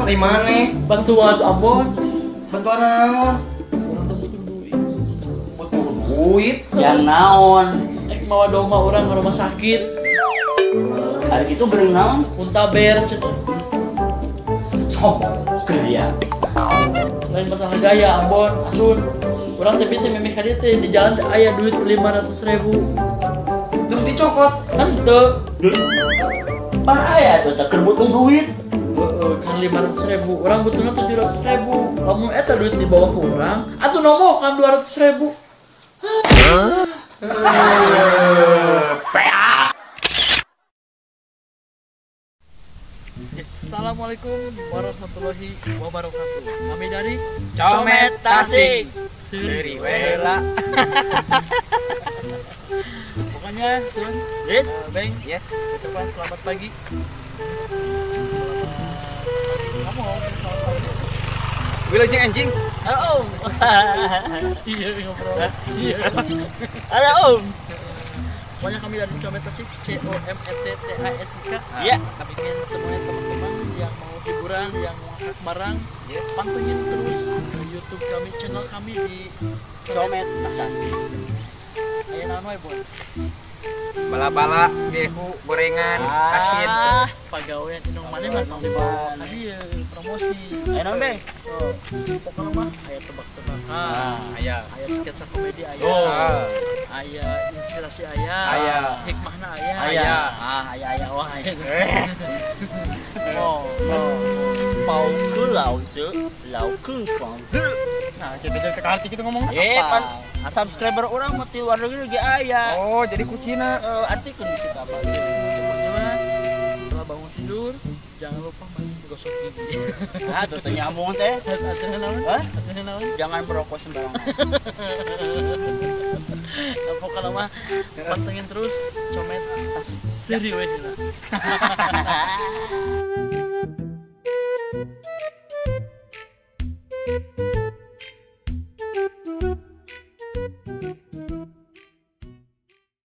Di mana? Bantuan Ambon. Bantuan naon? Urang teh butuh duit. Butuh duit? Yang naon? Ek mawa domba urang ke rumah sakit. Hari itu beri naon? Muntaber cenah. Sombong gaya. Lain masalah gaya Ambon, asun. Urang teh teh mimih ka dieu teh di jalan teh aya duit 500.000. Terus dicokot. Henteu. Bahaya tuh teh keur butuh duit. Kan 500.000, orang butuhnya 700.000. Lamun eta duit dibawa ke orang, atuh nomo kan 200.000. Assalamualaikum warahmatullahi wabarakatuh. Kami dari Comet Tasik Sriwela. Pokoknya Sun, yes, Beng, yes. Ucapan selamat pagi. Wilujeng anjing. Halo Om. Iya ngobrol. Iya. Halo Om. Pokoknya kami dari Comet Tasik, COMETTASIK. Iya. Kami ingin semuanya teman-teman yang mau hiburan, yang mau angkat barang, yes, pantengin terus YouTube kami, channel kami di Comet Tasik. Ayo naon wae, Bon? Bala-bala, gehu, gorengan, asin. Pagawean indung maneh mah tong dibawa ka dieu promosi. Ayo naon, Beng? Oh, pokoknya mah aya tebak-tebakan, aya aya sketsa komedi aya. Oh. Aya inspirasi aya. Aya. Hikmahna aya. Aya. Ah, aya aya wah aya. Oh, oh. Pau ke lau ce, lau ke fang. Nah, jadi ke arti gitu ngomong. Eh, kan subscriber orang mau di luar negeri ge aya. Oh, jadi kucina. Arti kun kita apa? Pokoknya mah setelah bangun tidur jangan lupa mandi gosok gigi. Ah, tuh teh nyambung teh. Artinya naon? Hah? Artinya naon? Jangan merokok sembarangan. Pokoknya mah pantengin terus Comet Tasik. Serius.